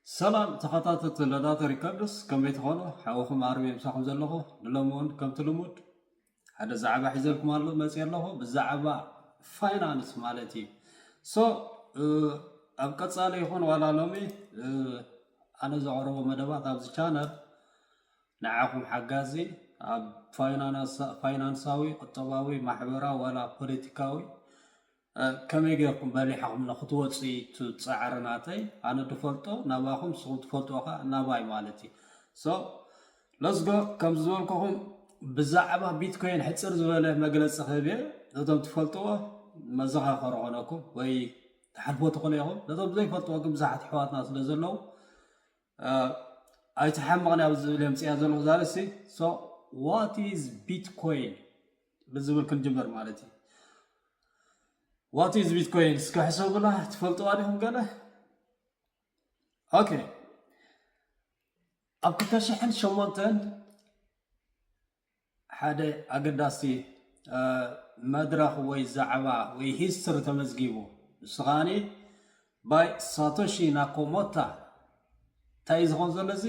ሰላም ተኸታተልቲ ለዳተ ሪከርድስ፣ ከመይ ትኾኑ? ሓውኹም ኣርሜ ምሳኹም ዘለኹ። ንሎሚ እውን ከምቲ ልሙድ ሓደ ዛዕባ ሒዘልኩም ኣሎ መፅእ ኣለኹ። ብዛዕባ ፋይናንስ ማለት እዩ። ሶ ኣብ ቀፃሊ ይኹን ዋላ ሎሚ ኣነ ዘቕረቦ መደባት ኣብዚ ቻነል ንዓኹም ሓጋዚ ኣብ ፋይናንሳዊ፣ ቁጠባዊ፣ ማሕበራዊ ዋላ ፖለቲካዊ ከመይ ጌርኩም በሊሕኹም ንክትወፁ እዩ እቲ ፃዕሪ ናተይ። ኣነ ድፈልጦ ናባኹም፣ ንስኹም ትፈልጥዎ ከዓ ናባይ ማለት እዩ። ሶ ለስጎ። ከም ዝበልኩኹም ብዛዕባ ቢትኮይን ሕፅር ዝበለ መግለፂ ክህብ እየ። ነቶም ትፈልጥዎ መዘኻኸሪ ኾነኩም ወይ ትሓልፎ ትኽእሉ ኢኹም። ነቶም ዘይፈልጥዎ ግን ብዙሓት ኣሕዋትና ስለ ዘለዉ ኣይትሓመቕን ኣብ ዝብል እየ ምፅኣ ዘለኹ ዛረሲ። So what is Bitcoin ብዝብል ክንጅምር ማለት እዩ። What is Bitcoin እስከ ሕሰቡላ። ትፈልጥዋ ዲኹም ገለ? ኦኬ። ኣብ ክልተ ሽሕን ሸሞንተን ሓደ ኣገዳሲ መድረኽ ወይ ዛዕባ ወይ ሂስትሪ ተመዝጊቡ። ንሱ ከዓኒ ባይ ሳቶሺ ናኮሞታ። እንታይ እዩ ዝኾን ዘሎ እዚ?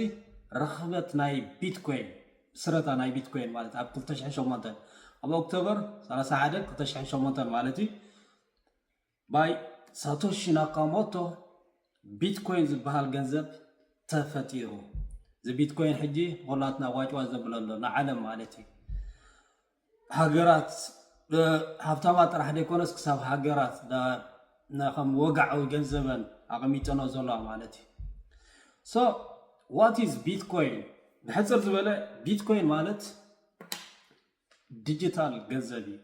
ርኽበት ናይ ቢትኮይን፣ ምስረታ ናይ ቢትኮይን ማለት ኣብ ክልተ ሽሕን ሸሞንተን፣ ኣብ ኦክቶበር ሰላሳ ሓደ ክልተ ሽሕን ሸሞንተን ማለት እዩ። ባይ ሳቶሺ ናካሞቶ ቢትኮይን ዝበሃል ገንዘብ ተፈጢሩ። እዚ ቢትኮይን ሕጂ ንኹላትና ዋጭዋጭ ዘብለሎ ንዓለም ማለት እዩ። ሃገራት ሃብታማት ጥራሕ ዘይኮነስ ክሳብ ሃገራት ከም ወግዓዊ ገንዘበን ኣቐሚጠኖ ዘለዋ ማለት እዩ። So what is Bitcoin? ብሕፅር ዝበለ ቢትኮይን ማለት ዲጂታል ገንዘብ እዩ።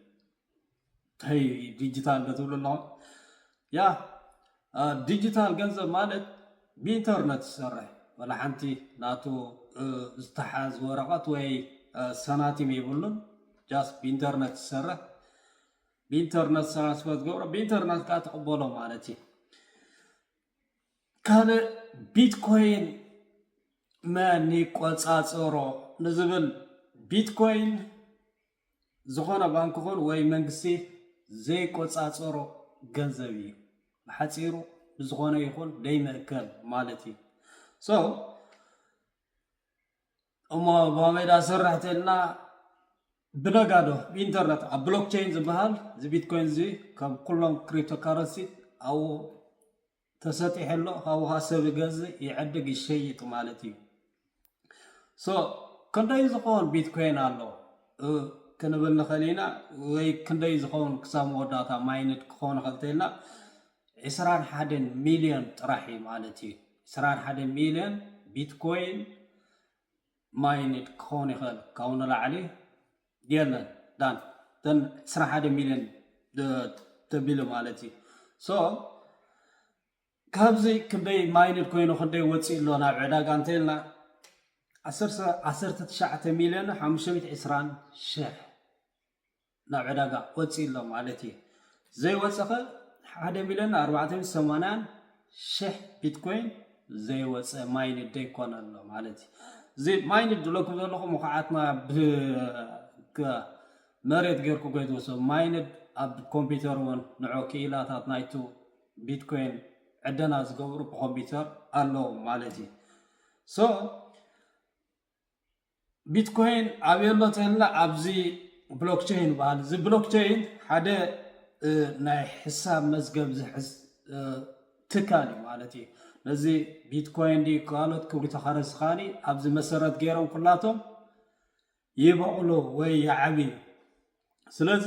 እንታይ ዲጂታል ዶ ትብሉ ኣለኹም? ያ ዲጂታል ገንዘብ ማለት ብኢንተርነት ዝሰርሕ፣ ወላ ሓንቲ ናቱ ዝተሓዝ ወረቐት ወይ ሰናቲም የብሉን። ጃስት ብኢንተርነት ዝሰርሕ፣ ብኢንተርነት ትራንስፈር ትገብሮ፣ ብኢንተርነት ከዓ ትቕበሎ ማለት እዩ። ካልእ ቢትኮይን መን ይቆፃፀሮ ንዝብል፣ ቢትኮይን ዝኾነ ባንክ ኹን ወይ መንግስቲ ዘይቆፃፀሮ ገንዘብ እዩ። ብሓፂሩ ብዝኾነ ይኹን ዘይምእከል ማለት እዩ። So እሞ ባሜዳ ስራሕ ተልና ብነጋዶ ብኢንተርነት ኣብ ብሎክቸይን ዝበሃል እዚ ቢትኮይን እዚ ካብ ኩሎም ክሪፕቶካረንሲ ኣብኡ ተሰጢሑ ኣሎ። ካብኡ ከዓ ሰብ ይገዝእ፣ ይዕድግ፣ ይሸይጥ ማለት እዩ። So ክንደይ ዝኸውን ቢትኮይን ኣሎ ክንብል ንኽእል ኢና፣ ወይ ክንደይ ዝኸውን ክሳብ መወዳእታ ማይንድ ክኸውን ይኽእል ተልና ዕስራን ሓደን ሚልዮን ጥራሕ እዩ ማለት እዩ። ዕስራን ሓደን ሚልዮን ቢትኮይን ማይንድ ክኸውን ይኽእል። ካብኡ ንላዕሊ የለን። ዳን ተን ዕስራን ሓደን ሚልዮን ተቢሉ ማለት እዩ። So ካብዚ ክንደይ ማይንድ ኮይኑ ክንደይ ወፂእ ኣሎ ናብ ዕዳጋ እንተኢልና፣ ዓሰርተ ትሽዓተ ሚልዮን ሓሙሽተ ሚእቲ ዕስራን ሽሕ ናብ ዕዳጋ ወፂእ ኣሎ ማለት እዩ። ዘይወፀኸ ሓደ ሚልዮን ኣርባዕተ ሚእቲ ሰማንያን ሽሕ ቢትኮይን ዘይወፀ ማይንድ ዘይኮነ ኣሎ ማለት እዩ። እዚ ማይንድ ዝብለኩም ዘለኹ ምኹዓትና መሬት ጌርኩ ጎይትወሶ ማይንድ ኣብ ኮምፒውተር እውን ንዑ ክኢላታት ናይቱ ቢትኮይን ዕደና ዝገብሩ ብኮምፒውተር ኣለዉ ማለት እዩ። So ቢትኮይን ኣበይ ኣሎ ተልና ኣብዚ ብሎክቸይን ይበሃል። እዚ ብሎክቸይን ሓደ ናይ ሕሳብ መዝገብ ዝሕዝ ትካል እዩ ማለት እዩ። ነዚ ቢትኮይን ዲ ካልኦት ክሪፕቶካረንሲ ከዓኒ ኣብዚ መሰረት ገይሮም ኩላቶም ይበቕሉ ወይ ይዓብዩ። ስለዚ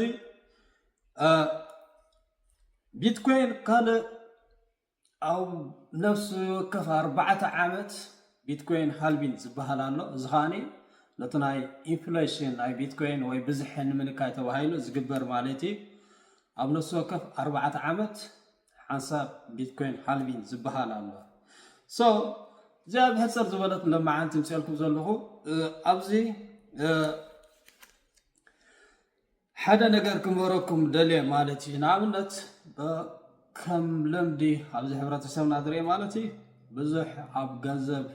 ቢትኮይን ካልእ ኣብ ነፍሲ ወከፍ ኣርባዕተ ዓመት ቢትኮይን ሃልቪንግ ዝበሃል ኣሎ። እዚ ከዓኒ ነቲ ናይ ኢንፍሌሽን ናይ ቢትኮይን ወይ ብዝሒ ንምንካይ ተባሂሉ ዝግበር ማለት እዩ። ኣብ ነፍሲ ወከፍ ኣርባዕተ ዓመት ሓንሳብ ቢትኮይን ሃልቪንግ ዝበሃል ኣሎ። So እዚኣ ብሕፅር ዝበለት ለማዓንቲ ምፅኤልኩም ዘለኹ ኣብዚ ሓደ ነገር ክምህረኩም ደልየ ማለት እዩ። ንኣብነት ከም ልምዲ ኣብዚ ሕብረተሰብና ዝርአ ማለት እዩ ብዙሕ ኣብ ገንዘብ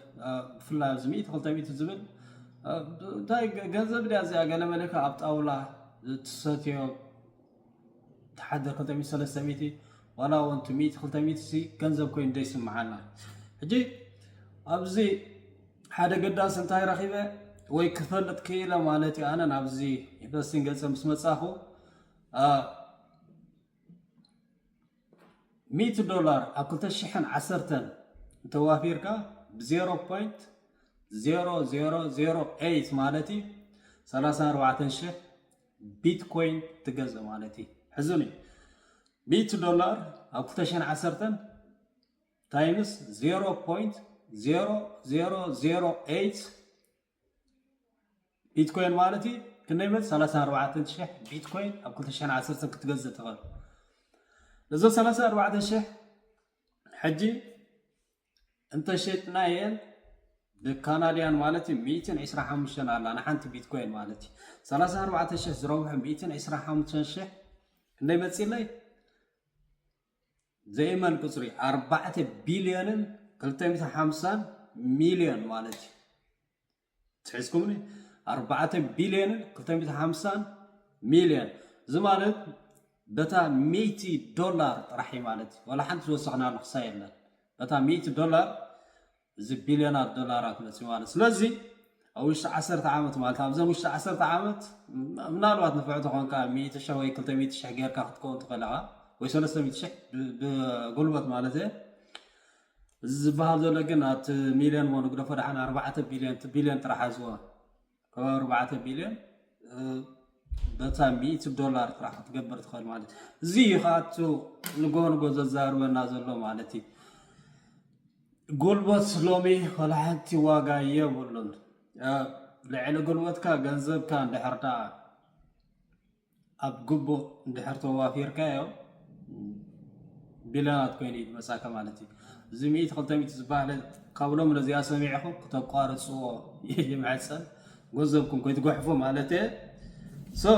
ብፍላይ ኣብዚ ሚእቲ ክልተ ሚእቲ ዝብል እንታይ ገንዘብ ድያ እዚኣ ገለ መለካ ኣብ ጣውላ ትሰትዮ ትሓድር ክልተ ሚእቲ ሰለስተ ሚእቲ ዋላ እውን እቲ ሚእቲ ክልተ ሚእቲ ሲ ገንዘብ ኮይኑ ዘይስምዓና። ሕጂ ኣብዚ ሓደ ገዳስ እንታይ ረኺበ ወይ ክፈልጥ ክኢለ ማለት እዩ። ኣነ ናብዚ ኢንቨስቲንግ ገጸ ምስ መጻኹ፣ አ፣ ሚእቲ ዶላር ኣብ ክልተ ሽሕን ዓሰርተን እንተዋፊርካ፣ ብ ዜሮ ፖይንት ዜሮ ዜሮ ዜሮ ኤይት ማለት እዩ፣ ሰላሳን ኣርባዕተን ሽሕ ቢትኮይን ትገዝእ ማለት እዩ። ሕዙኒ፣ ሚእቲ ዶላር ኣብ ክልተ ሽሕን ዓሰርተን ታይምስ ዜሮ ፖይንት ዜሮ ዜሮ ዜሮ ኤይት ቢትኮይን ማለት እዩ። ክንደይ መት? ሰላሳን ኣርባዕተን ሽሕ ቢትኮይን ኣብ ክልተ ሽሕን ዓሰርተን ክትገዝእ ትኽእል። ነዞ ሰላሳን ኣርባዕተን ሽሕ ሕጂ እንተሸጥናየን ብካናድያን ማለት እዩ፣ ሚእትን ዕስራን ሓሙሽተን ኣላ ንሓንቲ ቢትኮይን ማለት እዩ። ሰላሳን ኣርባዕተን ሽሕ ዝረብሑ ሚእትን ዕስራን ሓሙሽተን ሽሕ ክንደይ መጺለይ? ዘይመን ቁጽሪ፣ ኣርባዕተ ቢልዮንን ክልተ ሚእትን ሓምሳን ሚልዮን ማለት እዩ። ትሒዝኩምኒ? ኣርባዕተ ቢልዮንን ክልተ ሚእትን ሓምሳን ሚልዮን። እዚ ማለት በታ ሚእቲ ዶላር ጥራሕ እዩ ማለት እዩ። ዋላ ሓንቲ ዝወሰኽናሉ ክሳ የለን። በታ ሚእቲ ዶላር እዚ ቢልዮናት ዶላራት መጽዩ ማለት። ስለዚ ኣብ ውሽጢ ዓሰርተ ዓመት ማለት፣ ኣብዘን ውሽጢ ዓሰርተ ዓመት ምናልባት ንፍዕቲ ኮንካ ሚእቲ ሽሕ ወይ ክልተ ሚእቲ ሽሕ ጌርካ ክትከውን ትኽእል ኢኻ፣ ወይ ሰለስተ ሚእቲ ሽሕ ብ-፣ ብጉልበት ማለት እየ። እዚ ዝበሃል ዘሎ ግን ኣብቲ ሚልዮን እሞ ንግደፎ ደሓን ኣርባዕተ ቢልዮን፣ እቲ ቢልዮን ጥራሕ ሓዝዎ። ካብ ኣርባዕተ ቢልዮን፣ እ፣ በታ ሚእቲ ዶላር ጥራሕ ክትገብር ትኽእል ማለት እዩ። እዚ እዩ ከኣ እቲ ንጎ ንጎ ዘዛርበና ዘሎ ማለት እዩ። ጉልበት ሎሚ ወላ ሓንቲ ዋጋ የብሉን። እ፣ ልዕሊ ጉልበትካ ገንዘብካ እንድሕር ደኣ ኣብ ግቡእ እንድሕር ተዋፊርካዮ፣ ቢልዮናት ኮይኑ እዩ ዝመጻካ ማለት እዩ። እዚ ሚእቲ ክልተ ሚእቲ ዝበሃል ካብ ሎም ነዚኣ ሰሚዕኹም ክተቋርጽዎ ይምሕጸን፣ ገንዘብኩም ከይትጓሕፉ ማለት እየ። So፣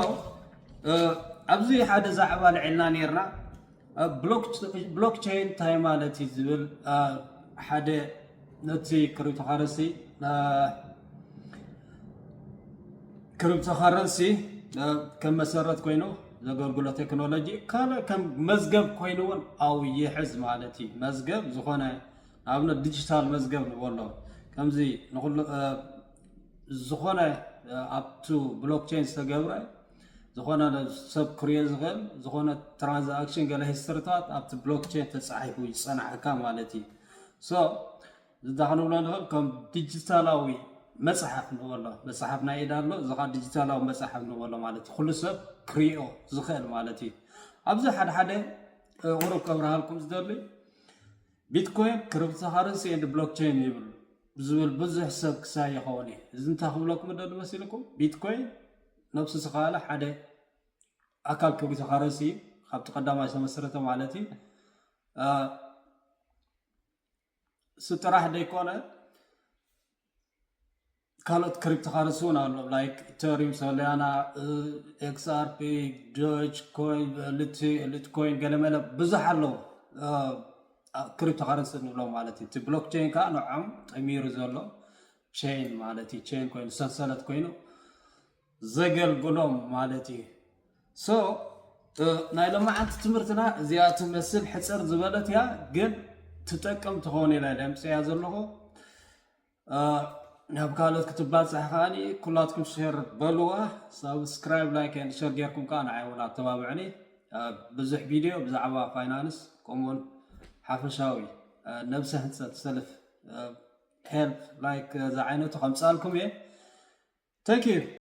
እ፣ ኣብዚ ሓደ ዛዕባ ልዒልና ኔርና። እ፣ ብሎክ-፣ ብሎክቸይን እንታይ ማለት እዩ ዝብል፣ እ፣ ሓደ ነቲ ክሪፕቶካረንሲ፣ እ፣ ክሪፕቶካረንሲ፣ እ፣ ከም መሰረት ኮይኑ ዘገልግሎ ቴክኖሎጂ፣ ካልእ ከም መዝገብ ኮይኑ እውን ኣብኡ ይሕዝ ማለት እዩ። መዝገብ ዝኾነ፣ ንኣብነት ዲጂታል መዝገብ ንበሎ። ከምዚ ንኹሉ፣ እ፣ ዝኾነ፣ እ፣ ኣብቱ ብሎክቸይን ዝተገብረ፣ ዝኾነ ሰብ ክሪኦ ዝኽእል፣ ዝኾነ ትራንዛክሽን፣ ገለ ሂስትሪታት ኣብቲ ብሎክቸይን ተጻሒፉ ይጸናሓካ ማለት እዩ። So፣ እዚ እንታይ ክንብሎ ንኽእል? ከም ዲጂታላዊ መጽሓፍ ንበሎ። መጽሓፍ ናይ ኢድ ኣሎ፣ እዚ ኸኣ ዲጂታላዊ መጽሓፍ ንበሎ ማለት እዩ። ኩሉ ሰብ ክሪኦ ዝኽእል ማለት እዩ። ኣብዚ ሓደ ሓደ፣ እ፣ ቁሩብ ከብርሃልኩም ዝደሊ፣ ቢትኮይን፣ ክሪፕቶካረንሲ ኤንድ ብሎክቸይን ይብል ዝብል ብዙሕ ሰብ ክሳይ ይኸውን እዩ። እዚ እንታይ ክብለኩም ደሊ መሲልኩም? ቢትኮይን ነብሱ ዝኸኣለ ሓደ ኣካል ክሪፕቶካረንሲ እዩ፣ ካብቲ ቀዳማይ ዝተመስረተ ማለት እዩ። እ፣ እሱ ጥራሕ ዘይኮነ፣ ካልኦት ክሪፕቶካረንሲ እውን ኣሎ፣ ላይክ ኢተሪየም፣ ሶሊያና፣ እ፣ ኤክስኣርፒ፣ ዶጅ ኮይን፣ ሊቲ-፣ ሊትኮይን፣ ገለመለ ብዙሕ ኣለዉ። እ፣ ክሪፕቶካረንሲ ንብሎም ማለት እዩ። እቲ ብሎክቸይን ከዓ ንዖም ጠሚሩ ዘሎ ቸይን ማለት እዩ። ቸይን ኮይኑ፣ ሰንሰለት ኮይኑ ዘገልግሎም ማለት እዩ። So፣ እ፣ ናይ ሎማዓንቲ ትምህርትና እዚኣ ትመስል ሕፅር ዝበለት እያ፣ ግን ትጠቅም ትኸውን ኢላ እየ ለምፅያ ዘለኹ። እ፣ ናብ ካልኦት ክትባፅሕ ከዓኒ ኩላትኩም ሼር በልዋ፣ ሳብስክራይብ፣ ላይክ ኤንድ ሼር ጌርኩም ከዓ ንዓይ እውን ኣተባብዕኒ። እ፣ ብዙሕ ቪድዮ ብዛዕባ ፋይናንስ ከምኡውን ሓፈሻዊ፣ እ፣ ነብሰ ህንፀት ሰልፍ፣ እ፣ ሄልፕ ላይክ ዝዓይነቱ ከምፅኣልኩም እየ። Thank you።